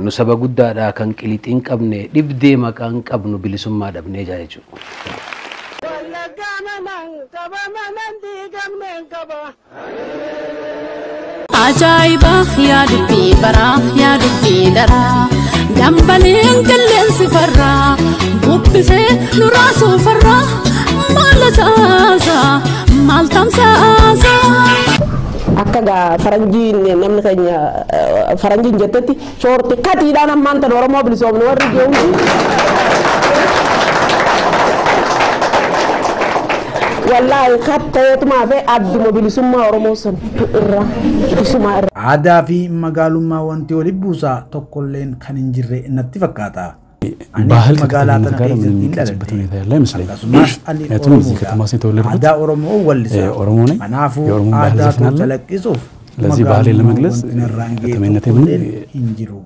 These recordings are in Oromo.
Nu saba guddaadha kan qilixii hin qabne, dhibdee maqaa hin qabnu, bilisummaa dhabnee jaa jechuudha. Ajaa'iba yaa dubbii baraa, yaa dubbii daraa, dambaleen qilleensi farraa bubbisee nu raasuu farraa, maal asaasaa maal tamsaasaa. Akka gaa faranjiin namni keenya faranjiin jettetti shoorti katiidhaan ammaan tan Oromoo bilisoomne warri jehuun. Wallaahi katteetumaa fi adduma bilisummaa Oromoo san irra bilisummaa irra. Aadaa fi magaalummaa wanti walitti buusaa tokkolleen kan hin jirre natti fakkaata. Ani ባህል magaalaa ከከተማነት tana ጋር ምንም keessatti hin የሚጋጭበት dhaladhe. ሁኔታ ያለ አይመስለኝም። Akkasumas ani ምክንያቱም እዚህ ከተማ Oromoodha. ውስጥ የተወለድኩት Aadaa Oromoo wallisa. ኦሮሞ ነኝ። Kanaafuu የኦሮሞን ባህል aadaa koo ዘፍናለሁ። calaqqisuuf ስለዚህ ባህሌን magaalummaa ለመግለጽ wanti narraan ga'e ከተሜነቴ ምንም tokkolleen hin jiru.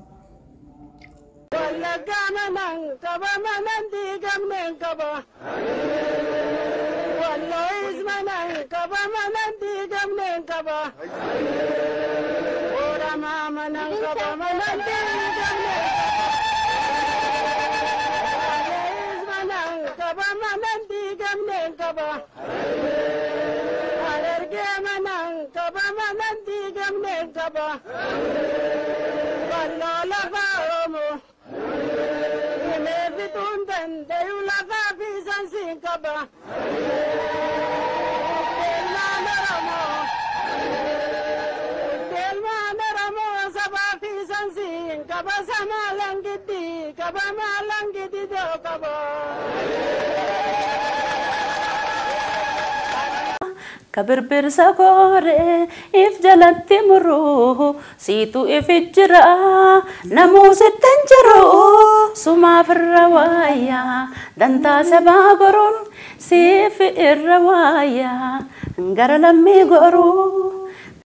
Ka birbirsa kooree if jalatti muruu siitu if jira, namuu sittan jiru sumaaf irra waaya, dantaa sabaa goruun siif irra waaya, gara lammii goruu.